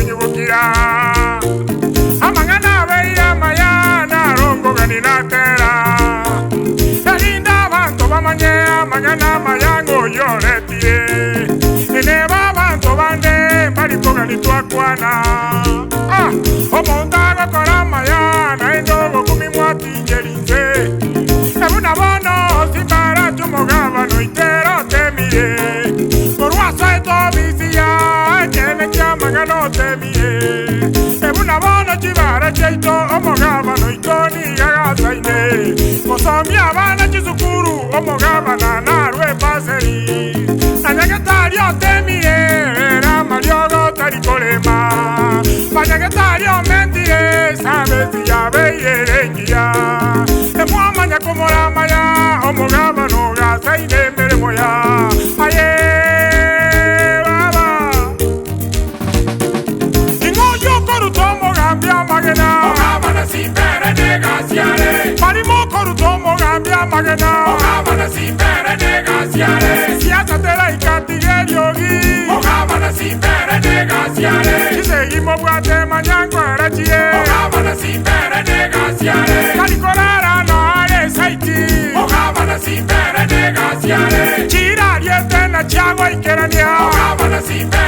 tokonyugokira. Amang'ana abeire amaya naro nkogania natera, erinde abanto bamanye amang'ana amaya ng'a oyio oretire. Neba abanto bande mbari kogania twakwana. Ah, omonto agokora amaya naende ogokumia mwatincheri inse. Buna bono simbarache omogabane oito ere otemire, korwa asoete obisi ya ekeene ki'amang'ana otemire. Buna bono chibara chiaito omogabane oito nigo agasaine, gosomia abana chisukuru omogabana narwe ebaseri. Na nyagetari otemire ere amariogo tari korema, banyagetari omentire esabesi yabeire ere engiya. Emwamanya komorama ya omogabana ogasaine emeremo ya aye baba. Ing'o oyio okoruta omogambi amagena? Omogabana Simbere negasi are. Barimo okoruta omogambi amagena. Omogabana Simbere negasi are. Siasa teraika tiga eriogi. Omogabana Simbere negasi are. Chisegi mobwate manyango era chire. Omogabana Simbere negasi are. Tari korara noare esaiti. Omogabana Simbere negasi are. Chirariete na chiagoikerania. Omogabana Simbere.